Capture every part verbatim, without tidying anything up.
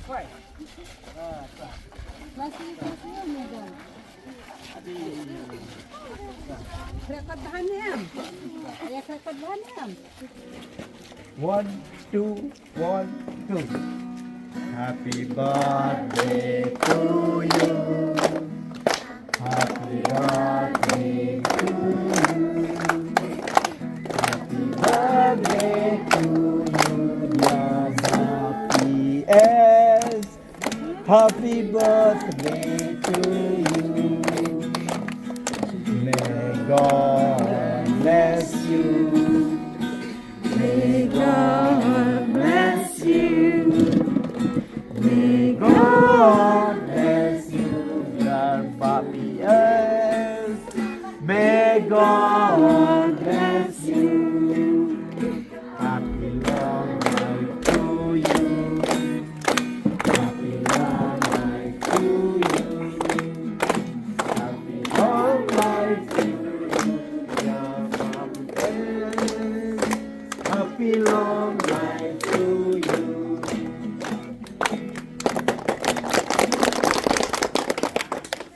One, two, one, two. Happy birthday to you. Happy birthday to you. Happy birthday to you, dear Happy S. Happy birthday to you. May God bless you. May God bless you. May God bless you, dear Bobby S. May God bless you. Happy long life to you. Happy long life to you. Happy long life to you, dear Bobby S. Happy long life to you.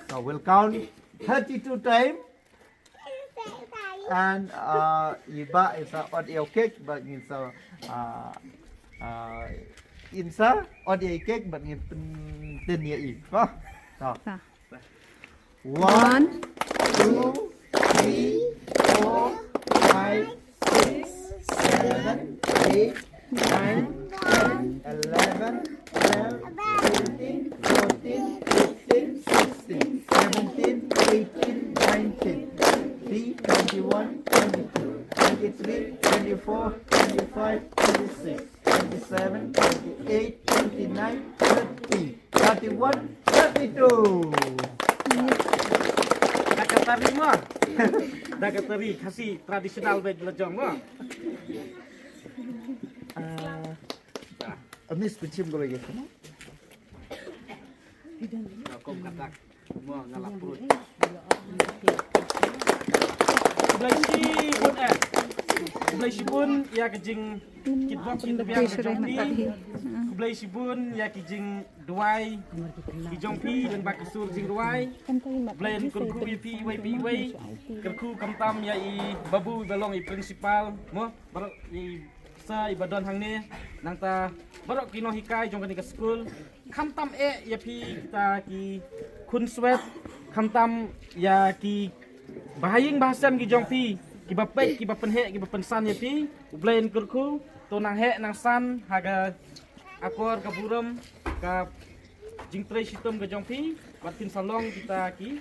So we'll count thirty-two times. And uh, i Bah in sa ot ïa u cake, Bah in sa uh, uh, in sa ot ïa i cake, Bah in pyntin ïa i. Bah. So. One, two, three, four, five, six, seven, eight, nine, ten, eleven, twelve, thirteen, fourteen, fifteen, sixteen, seventeen, eighteen, nineteen, twenty, twenty-one, twenty-two, twenty-three, twenty-four, twenty-five, twenty-six, twenty-seven, twenty-eight, twenty-nine, thirty, thirty-one, thirty-two. Da ka tari mo. Da ka tari Khasi traditional bad la jong mo. Ah, Miss Pinchim ko lagi. Kom katak. Mo nga la prut. Khublei shibun eh. Khublei shibun ïa ka jingkitbok kitbiang ka jong phi. Khublei shibun ïa ki jingduwai ki jong phi lyngba ki sur jingrwai. Khublei yn kyrkhu ïa phi iwei pa iwei. Kyrkhu khamtam ïa i Babu ba long i principal. Mo, baroh i sa i ba don hangne, nangta baroh ki nonghikai jong kane ka skul, khamtam eh ïa phi kita ki khun swet, khamtam ïa ki bahaïing bahasem ki jong phi, ki ba peit, ki ba pynheh, ki ba pynsan ïa phi. U Blei un kyrkhu, to nang heh nang san ha ka akor ka burom ka jingtrei shitom ka jong phi, bad kin sa long kita ki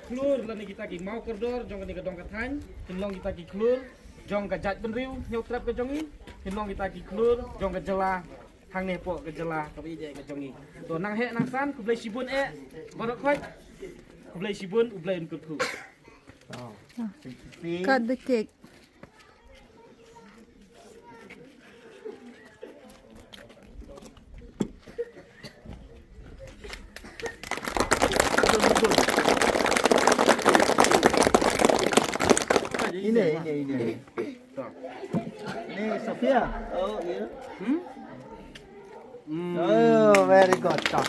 khlur lane kita ki maw kordor jong kane ka dong ka thaiñ, kin long kita ki khlur jong ka jaitbynriew Hynñiewtrep ka jong ngi, kin long kita ki khlur jong ka jylla hangne hapoh ka jylla kaba ïeit ka jong ngi. To nang heh nang san, khublei shibun eh baroh khoit. Khublei shibun, U Blei un kyrkhu. Cut the cake. Ine, ine, ine. Ni Sofia. Oh, iya. Hmm? Hmm. Oh, very good. Tok.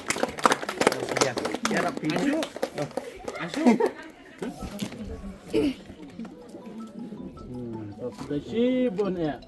Sofia. Ya, Rabbi. Asyik. Asyik. Hmm, to khublei shibun eh.